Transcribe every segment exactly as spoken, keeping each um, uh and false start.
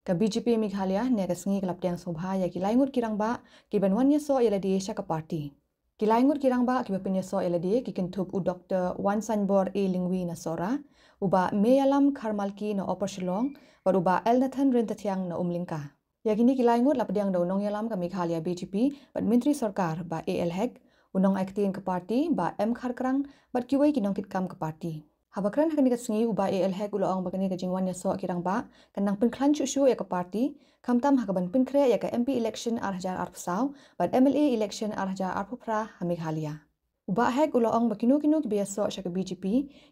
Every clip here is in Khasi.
Ka B J P Meghalaya ne ka sngi ka la pdiang sngewbha ïa ki laingut ki rangbah ki ban wan ïasoh ïa lade sha ka party. Ki laingut ki rangbah kiba pynïasoh ïa lade ki kynthup u Doctor Wansainbor A Lyngwi na Sohra, u Bah Meyalam Kharmalki na Upper Shillong, bad u Bah Elnathan Ryntathiang na Umlyngka. Ïa kine ki laingut la pdiang da u nongïalam ka Meghalaya B J P bad Myntri Sorkar Bah A L Hek, u nongai ktien ka party Bah M Kharkrang bad kiwei ki nongkitkam ka party. Haba kren ha kane ka sngi u Bah A L Hek u la ong ba kane ka jingwan ïasoh ki rangbah kan nang pynkhlaiñ shuh shuh ïa ka party, khamtam ha kaban pynkhreh ïa ka M P election ar hajar arphew saw bad M L A election ar hajar arphew phra ha Meghalaya. U Bah Hek u la ong ba kino kino kiba ïasoh sha ka B J P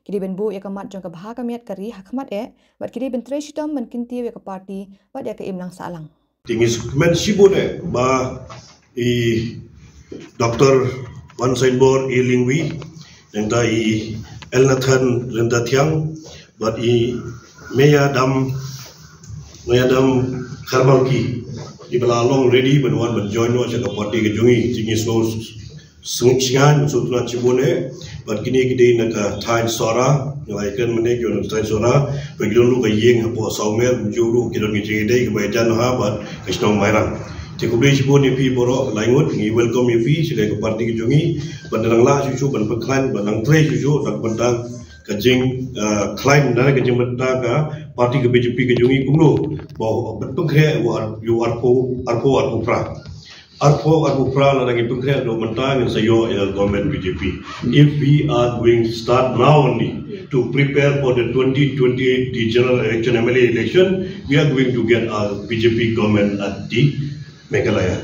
ki dei ban buh ïa ka mat jong ka bha ka miat ka ri ha khmat eh bad ki dei ban trei shitom ban kyntiew ïa ka party bad ïa ka imlang sahlang. Te ngi sngewkmen shibun eh ba i Doctor Wansainbor A Lyngwi, nangta i Elnathan Ryntathiang bad i Meyadam, Meyadam Kharmalki, iba la long ready ban wan ban join noh sha ka party ka jong ngi. Te ngi sngew sngewsynei, sngewtynnat shibun eh. Bad kine ki dei na ka thaiñ Sohra, ngi la ïakren mynne ki wan na ka thaiñ Sohra, bad ki don ruh ka ïing hapoh Sawmer, kumjuh ruh ki don ka jingïadei kaba ïajan ha bad ka shnong Mairang. Te khublei shibun ïa phi baroh laingut, ngi welcome ïa phi sha ka party ka jong ngi. Bad nang lah shuh shuh ban pynkhlaiñ, bad nang trei shuh shuh da ka bynta ka jing, ah, khlaiñ, da ka jingbynta ka party ka B J P ka jong ngi kumno ba ban pynkhreh ïa u ar-, ïa u arphew, arphew, arphew phra. Arphew, arphew phra lada ngi pynkhreh haduh mynta ngin sa ïoh ïa government B J P. If we are going to start now only to prepare for the twenty twenty-eight, the general election, M L A election, we are going to get a B J P government at the Meghalaya.